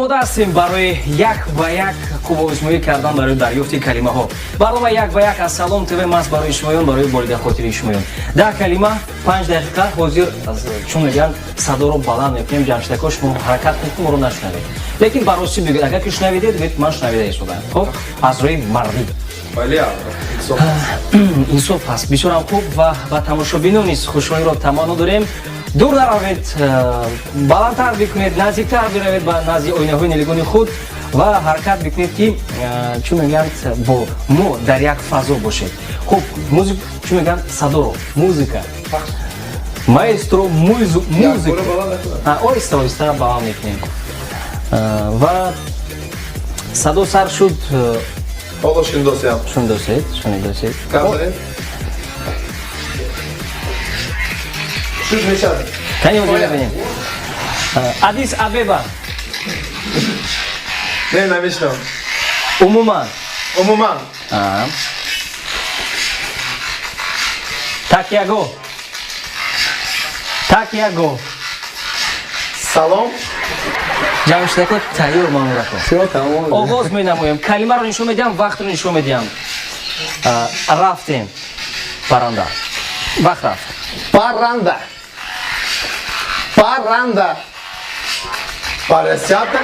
Омода ҳастем барои як ба як қувваозмоӣ кардан барои дарёфти калимаҳо. Барнома «Як ба як» аз Салом ТВ маст барои шумоён, барои болидахотири шумоён. 10 калима, 5 дақиқа. Ҳозир, чун мегӯянд, садоро баланд мекунем. Ҷамшидако, шумо ҳаракат кунед, ки моро нашунавед, лекин ба ростӣ бигӯед. Агар ки шунавидед, гӯед: «Ман шунавида истодаам». Хоб, аз рӯи мардӣ. Бале. Инсоф ҳаст. Бисёрам хуб. Ва ба тамошобинон низ хушҳолиро таманно дорем. Дур наравед, баландтар бикунед, наздиктар биравед ба назди оинаҳои нилгуни худ ва ҳаракат бикунед, ки, чун мегӯянд, бо мо дар як фазо бошед. Хуб, музик, чун мегӯянд, садоро, музыка, маэстро, музыка. Оҳиста оҳиста баланд мекунем ва садо сар шуд. Ҳоло шунидосиям. Шунидосед, шунидосед. Гап. Шуд, мешавад. Кани, ҳозир мебинем. Адис Абеба. Не, намешнавам. Умуман. Умуман. Такягоҳ, такягоҳ. Салом. Ҷамшидако, тайёр, мамурако. Оғоз менамоем. Калимаро нишон медиҳам, вақтро нишон медиҳам. Рафтем. Парранда. Вақт рафт. Парранда. Парранда. Поросята.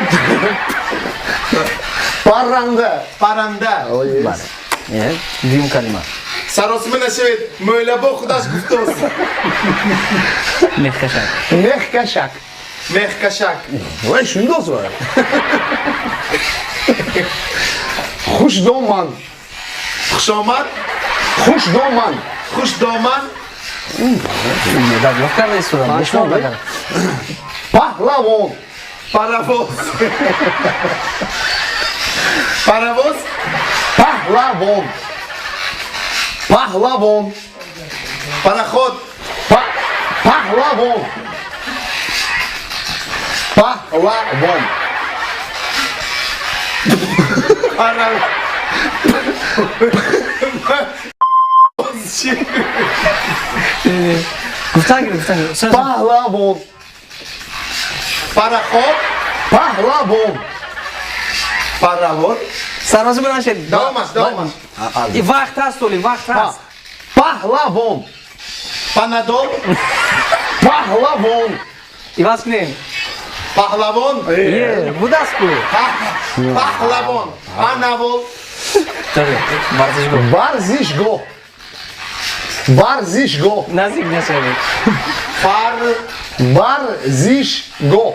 Парранда. Парранда. Бале, дуюм калима. Саросима нашавед, мӯйлабо худаш гуфтост. Мехкашак. Мехкашак. Мехкашак. Вай, шундос вай. Хушдоман. Хушомад. Хушдоман. Хушдоман. Дарёфт карда истодам. Паҳлавон. Паровоз, паровоз. Паҳлавон. Паҳлавон. Пароход. Паҳлавон. Паҳлавон. Пара Гуфтан, гуфтан. Паҳлавон. Пароход. Паҳлавон. Паровоз. Сарозу бинашед. Давомаш, давомаш. Вақт ҳаст, оли вақт ҳаст. Паҳлавон. Панадол. Паҳлавон. Иваз кунем. Паҳлавон. Будааст ку. Паҳлавон, панавол. Варзишгоҳ. Варзишгоҳ. Варзишгоҳ. Наздик нашавед. Фар Варзишгоҳ.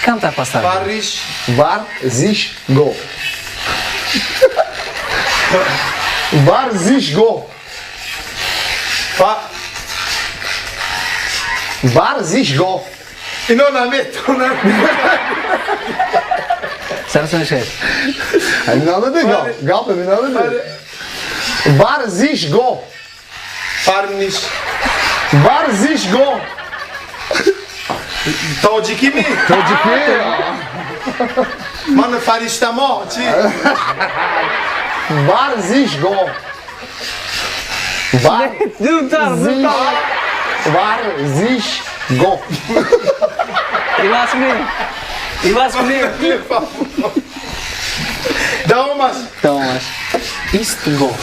Камтар пасттар. Фариш. Варзишгоҳ. Варзишгоҳ. Фа Варзишгоҳ. Ино наметонам. Сарасони шед. Надоди гап. Гап надоди. Варзишгоҳ. Фарниш. Варзишгоҳ. Тоҷикӣ ми? Тоҷикӣ. Ман фариштамо чи? Варзишгоҳ. Дуртар, дуртар. Варзишгоҳ. Иваз кунем, иваз кунем. Давомаш. Давомаш. Истгоҳ.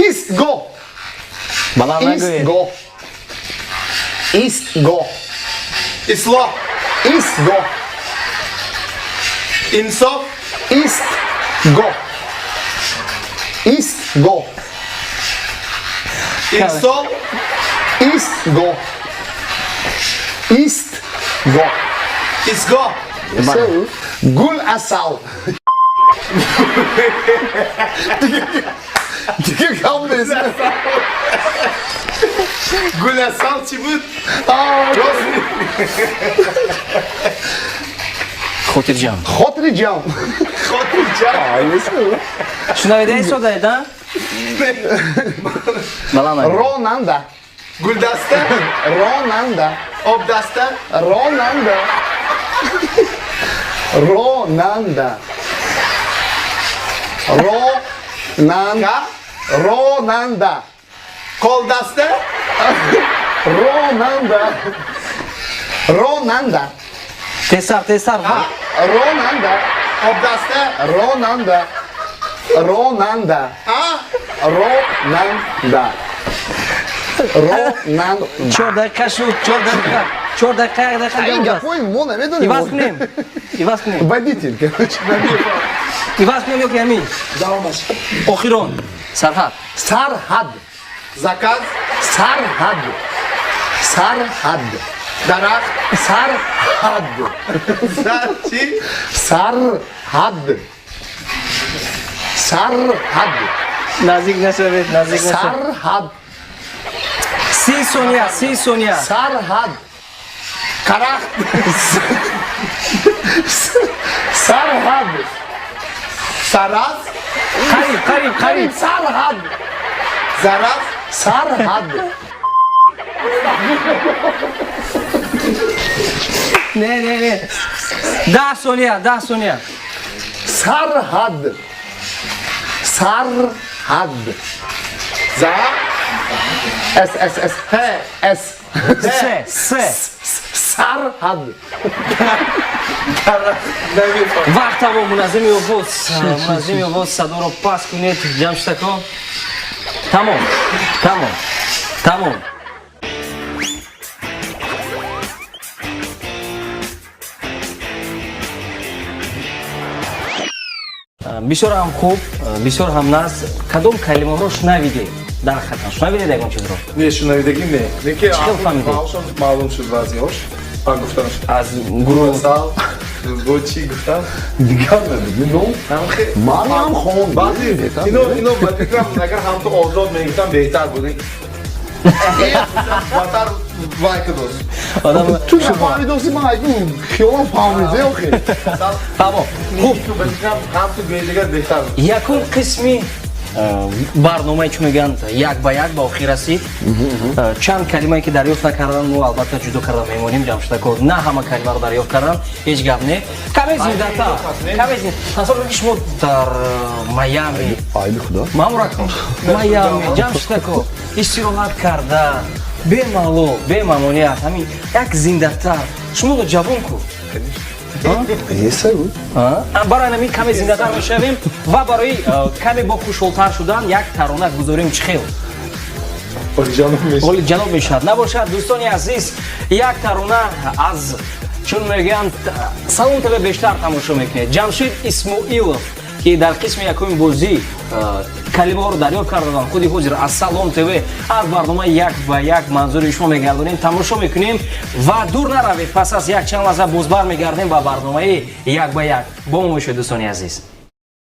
Истгоҳ. Баланд нагӯед. Истгоҳ. Истгоҳ. Ислоҳ. Истгоҳ. Инсоф. Истгоҳ. Истгоҳ. Инсоф. Истгоҳ. Истгоҳ. Истгоҳ. Гул асал. Дига гап нест. Гул асал чӣ буд? Рост. Хотирҷам. Хотирҷам. Хотирҷам. Шунавида истодаед, а? Баланд нагӯед. Ронанда. Гулдаста. Ронанда. Обдаста. Ронанда. Ронанда. Ронан. Ка. Ронанда. Колдаста. Ронанда. Ронанда. Тезтар, тезтар. Ронанда. Обдаста. Ронанда. Ронанда. Ронанда. Ронанда. 4 дақиқа шуд, 4 дақиқа, 4 дақиқа, 1 дақиқа. Ин гапҳои мо намедонем. Иваз кунем, иваз кунем. Водитель, короче. Иваз кунем ё ки ҳамин? Давомаш. Охирон, Сарҳад. Сарҳад. Заказ. Сарҳад. Сарҳад. Дарахт. Сарҳад. Сар чӣ? Сарҳад. Сарҳад. Наздик нашавед, наздик нашавед. Сарҳад. 30 сония, 30 сония. Сарҳад. Карахт. Сарҳад. Сараз. Қариб, қариб, қариб. Сарҳад. Зараз. Сарҳад. Не, не, не, 10 сония, 10 сония. Сарҳад. Сарҳад. За. С С С. Ҳ. С. Се, се. Сарҳад. Вақт тамом. Муназзими овоз, муназзими овоз, садоро паст кунед. Ҷамшидако, тамом, тамом, тамом. Бисёр ҳам хуб, бисёр ҳам нағз. Кадом калимаҳоро шунавидед? Дар хатан шунавидед ягон чизро? Не, шунавидагӣ не, лекин Чӣ хел фаҳмидед? Маъношон маълум шуд, баъзеҳош ман гуфтам. Аз гурӯҳ. Сал бо чӣ гуфтам? Дигар набуд. Ман ҳам хондам. Баъзе ино ба фикрам, агар ҳамту озод мегуфтам, беҳтар буд. Батар вай кудост. Одам. Ту фаҳмидоси, ман айгу хиёлам фаҳмиде охи. Тамом, хуб. Ба фикрам, ҳамту гӯи дигар беҳтар буд. Якум қисми барномаи, чӣ мегӯянд, як ба як ба охир расид. Чанд калимае ки дарёфт накардан, мо албатта ҷудо карда мемонем. Ҷамшидако, на ҳама калимаро дарёфт кардан, ҳеҷ гап не. Каме зиндатар, каме тасаввур кунед, ки шумо дар Майами. Айби худо. Мамурако, Майами, Ҷамшидако истироҳат карда, бемалол, бемамоният, ҳамин як зиндатар. Шумо ҷавон ку. Еса буд. Барои ҳамин каме зиндатар мешавем ва барои каме бо хушҳолтар шудан як тарона гузорем. Чӣ хел? Олиҷаноб мешавад, набошад? Дӯстони азиз, як тарона аз, чун мегӯянд, Салом ТВ бештар тамошо мекунед, Ҷамшид Исмоилов, ки дар қисми якуми бозӣ калимаҳоро дарёфт кардадам, худи ҳозир аз Салом ТВ, аз барномаи як ба як манзури шумо мегардонем. Тамошо мекунем ва дур наравед. Пас аз як чанд лаҳза боз бармегардем ба барномаи як ба як. Бо мо бошед, дӯстони азиз.